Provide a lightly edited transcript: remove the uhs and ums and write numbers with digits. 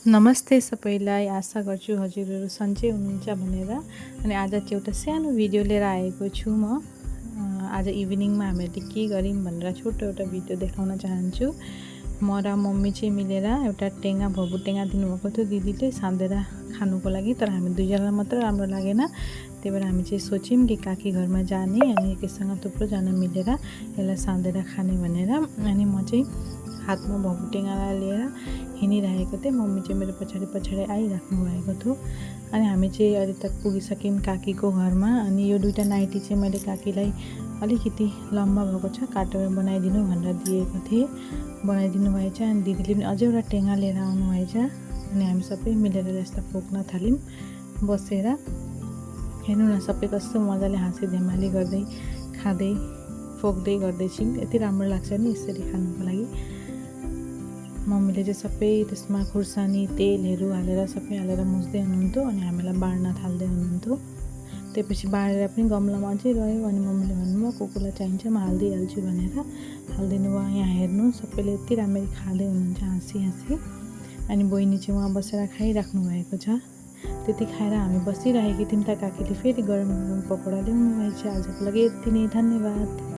नमस्ते सबैलाई। आशा गर्छु हजुरहरू सन्चै हुनुहुन्छ भनेर। अनि आज चाहिँ एउटा सानो भिडियो लिएर आएको छु म। आज इभिनिङमा हामीले के गर्यौँ भनेर छोटो एउटा भिडियो देखाउन चाहन्छु। म र मम्मी चाहिँ मिलेर एउटा टेङ्गा भोबु टेङ्गा दिनुभएको थियो दिदीले साँधेर खानुको लागि। तर हामी दुईजना मात्र राम्रो लागेन, त्यही भएर हामी चाहिँ सोच्यौँ कि काकी घरमा जाने अनि एकै थुप्रोजना मिलेर यसलाई साँधेर खाने भनेर। अनि म चाहिँ हातमा भोबु टेङ्गा लिएर हिँडिरहेको थिएँ। मम्मी चाहिँ मेरो पछाडि पछाडि आइराख्नु भएको थियो। अनि हामी चाहिँ अहिले तक पुगिसक्यौँ काकीको घरमा। अनि यो दुईवटा नाइटी चाहिँ मैले काकीलाई अलिकति लम्बा भएको छ काटेर बनाइदिनु भनेर दिएको थिएँ, बनाइदिनु भएछ। अनि दिदीले पनि अझै एउटा टेङ्गा लिएर आउनु भएछ। अनि हामी सबै मिलेर यसलाई फोक्न थाल्यौँ बसेर। हेर्नु न, सबै कस्तो मजाले हाँसी धमाली गर्दै खाँदै फोक्दै गर्दैछौँ। यति राम्रो लाग्छ नि यसरी खानुको लागि। मम्मीले चाहिँ सबै त्यसमा खुर्सानी तेलहरू हालेर सबै हालेर मुछ्दै हुनुहुन्थ्यो अनि हामीलाई बाँड्न थाल्दै हुनुहुन्थ्यो। त्यसपछि बाँडेर पनि गमलामा अझै रह्यो। अनि मम्मीले भन्नुभयो कुकुरलाई चाहिन्छ म हालिदिइहाल्छु भनेर हालिदिनु भयो। यहाँ हेर्नु सबैले यति राम्ररी खाँदै हुनुहुन्छ हाँसी हाँसी। अनि बहिनी चाहिँ उहाँ बसेर खाइराख्नु भएको छ। त्यति खाएर हामी बसिरहेकी थियौँ त काकीले फेरि गरम गरम पकौडा ल्याउनु भएछ। आजको लागि यति नै, धन्यवाद।